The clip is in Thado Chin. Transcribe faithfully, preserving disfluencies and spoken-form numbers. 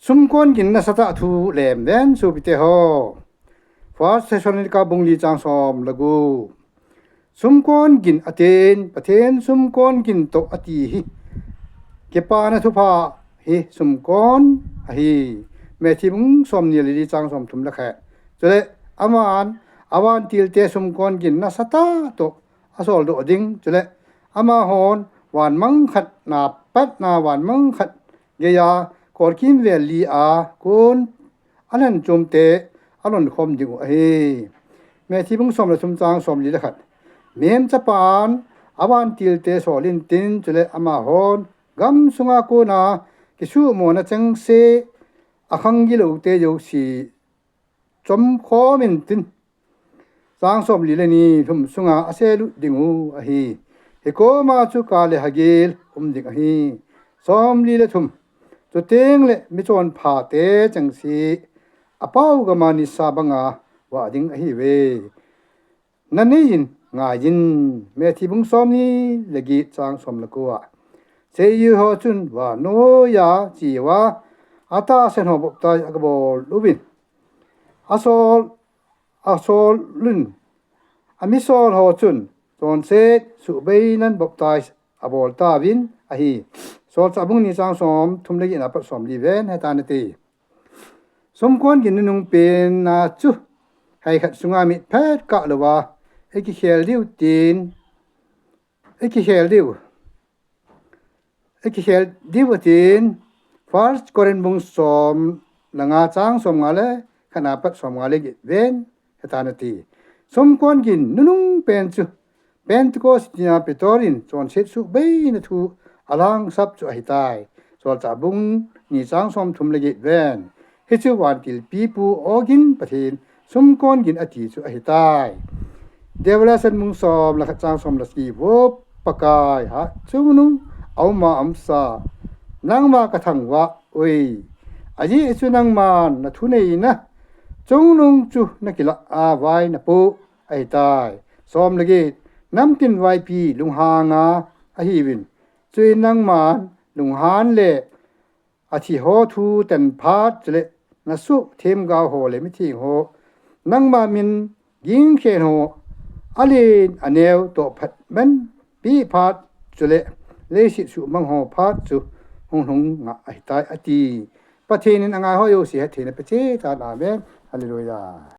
Sumkon gin nasatah thu lem ven sopite ho. First Thessalonica bung li chang som le gup. Sumkon gin atin, Pathen sumkon gin toh ati hi. Kipana thupha hi sumkon ahi. Matthew bung som ni le li chang som thum le khat. Chule aman avantilte sumkon gin nasatah toh asol doh ding. Chule amahon van mang khat na patna van mang khat geiya kolkimvel li a kon alhen chomte alon khom ding u ahi. Matthew bung som le thum chang som li le khat. Mihem chapan avantilte sol intin chule amahon gam sunga kona kisumona chengse akhang gilote jouse chom khom intin. Chang som li le ni lhum sunga aselut ding u ahi. Hikoma chu ka le hagil um ding ahi. Som li le thum. Chuteng le michonphate chengse apao gama nisa banga vah ding ahiuve. Nanei in ngai in. Matthew bung som ni le get chang som le ko a. Seijui ho chun vannoi a che uva atahsan ho baptize agabol uvin. Asol, asol lun. Amisol ho chun chonset suhbeinan baptize abol tauvin ahi. Solchah bung ni chang som thum le get na pat som li ven heta nati. Sumkon gin nunung penna chu hei khat sunga mitphet kah louva ikikhel diu tin, ikikhel diu, ikikhel diu atin. First Corinth bung som le nga chang som nga le khat na pat som nga le get ven heta nati. Sumkon gin nunung pen chu Pentecost nia Peter in chonset suhbeina thu alangsap chu ahitai. Solchah bung ni chang som thum le get ven. Hichu vantil pipu ogin Pathen sumkon gin ati chu ahitai. Revelation bung som le khat chang som le sagi, Vo Pakai, ha chungnung auma umsa, nangma kathangvah uve. Ajeh chu nangman nathuneina chungnung chu nakilah a vai napoh ahitai. Som le get. Namtin vaipi lunghanga ahiuvin. Chuin nangman lunghan le athi ho thu ten phat chule nasuh themgao ho le mitheng ho nangma min gingkhen ho alen aneo toh phat man pi phat chule leiset suhmang ho phat chu hung lhung nga ahitai ati. Pathen in angai ho jouse hetthei na pe cheh tan. Amen. Hallelujah.